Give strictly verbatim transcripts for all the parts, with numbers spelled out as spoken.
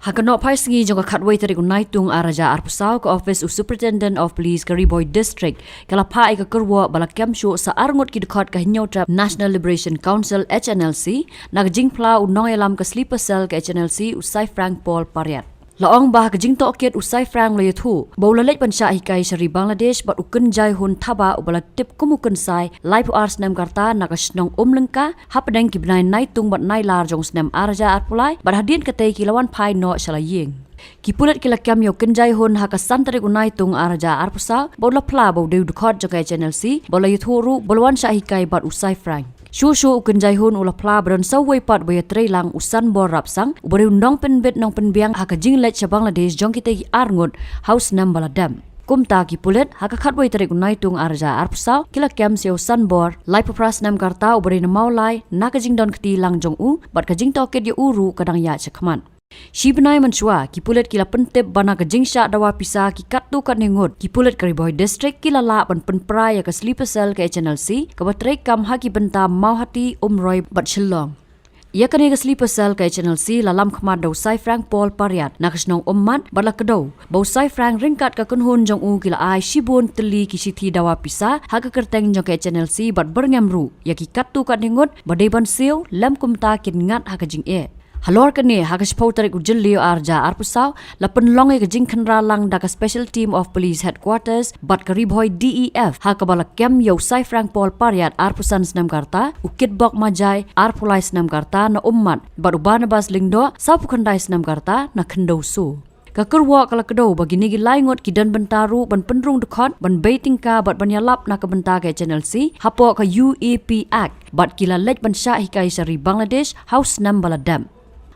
Ha ka nohphai sngi jong ka khatwei tarik u Naitung ar hajar arphew saw, ka office u Superintendent of Police ka Ri Bhoi District ka la phah ïa ka kyrwoh ba la kem shuh sa arngut ki dkhot ka Hynñiewtrep National Liberation Council, H N L C, na ka jingphla u nongïalam ka sleeper cell ka H N L C, u Saifrang Paul Pariat. La ong ba ha ka jingtohkit u Saifrang u la ïathuh ba u la leit ban shah hikai sha ri Bangladesh bad u Kynjai Hun Thabah uba la tip kum u Kynsai, laiphew ar snem ka rta, na ka shnong Umlyngka hapdeng ki bnai Naitung bad Nailar jong u snem ar hajar arphew lai, bad hadien katei ki la wan phai noh sha la ïing. Ki pulit ki la kem ïa u Kynjai Hun ha ka san tarik u Naitung ar hajar arphew saw bad u la phla ba u dei u dkhot jong ka H N L C bad u la ïathuh ruh ba u la wan shah hikai bad u Saifrang. Shuh shuh u Kynjai Hun u la phla ba don sa uwei pat uba ïatreilang, u Sanbor Rapsang, uba dei u nongpynbit nongpynbiang ha ka jingleit sha Bangladesh jong kitei ki arngut ha u snem ba la dep. Kumta ki pulit ha ka khatwei tarik u Naitung ar hajar arphew saw ki la kem sa ïa u Sanbor, laiphew phra snem ka rta, uba dei na Mawlai, na ka jingdonkti lang jong u bad ka jingtohkit ïa u ruh ka dang ïaid shakhmat. Shi bnai mynshuwa ki pulit ki la pyntip ba na ka jingshah dawa pisa ki katto katne ngut, ki pulit ka Ri Bhoi District ki la lah ban pynpra ïa ka sleeper cell ka H N L C kaba treikam ha ki bynta Mawhati, Umroi bad Shillong. Ïa kane ka sleeper cell ka H N L C la lam khmat da u Saifrang Paul Pariat na ka shnong Ummat bad la kdew ba u Saifrang ryngkat ka kynhun jong u ki la ai shibun tylli ki shithi dawa pisa ha ka kyrteng jong ka H N L C bad byrngem ruh ïa ki katto katne ngut ba dei ban siew, lem kumta kin ngat ha ka jingeh. Halor kane, ha ka shiphew tarik u Jylliew ar hajar arphew saw la pynlong ïa ka jingkhynra lang da ka Special Team of Police Headquarters bad ka Ri Bhoi D E F, ha kaba la kem ïa u Saifrang Paul Pariat, arphew san snem ka rta, u Kitbok Majai, arphew lai snem ka rta, na Ummat, bad u Barnabas Lyngdoh, sawphew khyndai snem ka rta, na Khyndew Soo. Ka kyrwoh ka la kdew ba kine ki lai ngut ki don bynta ruh ban pynrung dkhot, ban bei tyngka bad ban ïalap na ka bynta ka H N L C hapoh ka U A P Act, bad ki la leit ban shah hikai sha ri Bangladesh ha u snem ba la dep.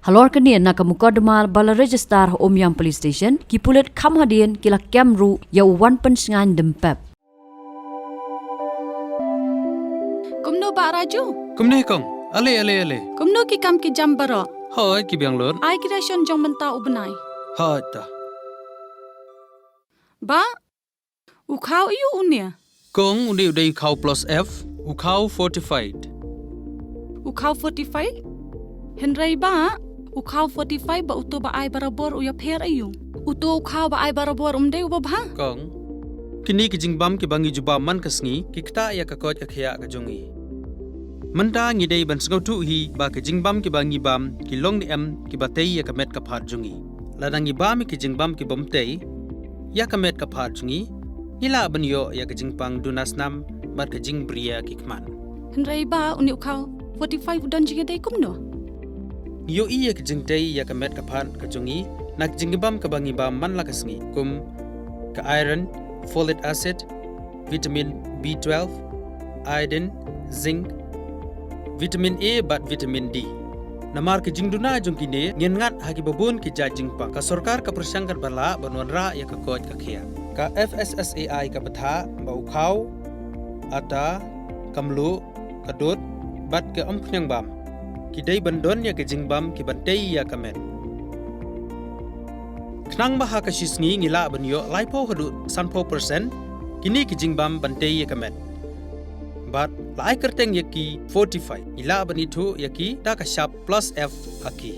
Halor kane, na ka mukotduma ba la register ha Umiam Police Station, ki pulit kham hadien ki la kem ruh ïa u Wanpynshngaiñ Dympep. Kumno Bah Raju? Kumne kong? Ale, ale, ale. Kumno ki kam ki jam baroh? Hooid, ki biang lut. Ai ki ration jong mynta u bnai. Hooid ta. Bah, u khaw aiu une? Kong, une u dei u khaw plus F, u khaw fortified. U khaw fortified? Hynrei Bah, u khaw fortified bad uto ba ai barabor u ïapher aiu? Uto u khaw ba ai barabor um dei uba bha? Kong, kine ki jingbam kiba ngi jubab man ka sngi ki ktah ïa ka koit ka khiah ka jong ngi. Mynta ngi dei ban sngewthuh hi ba ki jingbam kiba ngi bam ki long ne em kiba tei ïa ka met ka phad jong ngi. Lada ngi bam ïa ki jingbam kibym tei ïa ka met ka phad jong ngi, ngi lah ban ïoh ïa ka jingpang duna snam bad ka jingbriew ki khmat. Hynrei Bah, une u khaw fortified u don jingïadei kumno? Ngi ïohi ïa ka jingtei ïa ka met ka phad ka jong ngi na ka jingbam kaba ngi bam man la ka sngi, kum ka iron, folic acid, vitamin B twelve, iodine, zinc, vitamin A bad vitamin D. Namar ki jingduna jong kine, ngin ngat ha kiba bun ki jait jingpang. Ka sorkar ka pyrshang katba lah ban wanrah ïa ka koit ka khiah. Ka F S S A I ka bthah ba u khaw, ata, ka mluh, ka dud bad ka umphniang bam ki dei ban don ïa ki jingbam kiban tei ïa ka met. Khnang ba ha ka shi sngi ngi lah ban ïoh laiphew haduh sanphew percent kine ki jingbam ban tei ïa ka met. Bad la ai kyrteng ïa ki fortified, ngi lah ban ithuh ïa ki da ka shap plus F ha ki.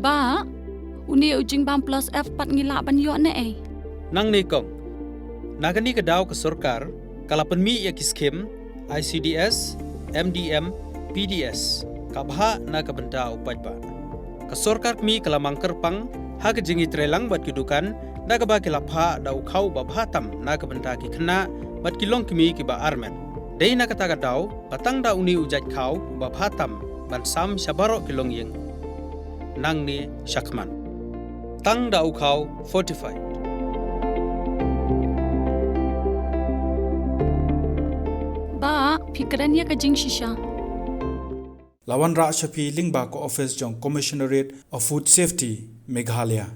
Bah, une u jingbam plus F pat ngi lah ban ïoh ne ei? Nangne kong, na kane ka daw ka sorkar ka la pynmih ïa ki skhim I C D S, M D M, P D S, ka bhah na ka bynta u paidbah. Ka sorkar kmie ka la mang kyrpang ha ka jingïatreilang bad ki dukan, da kaba ki la phah da u khaw ba bha tam na ka bynta ki khynnah bad ki longkmie kiba armet. Dei na kata ka daw ba tang da une u jait khaw uba bha tam ban sam sha baroh ki longïing nangne shakhmat. Tang da u khaw fortified. Bah, phi kren ïa ka jingshisha. La wanrah sha phi lyngba ka office jong Commissionerate of Food Safety, Meghalaya.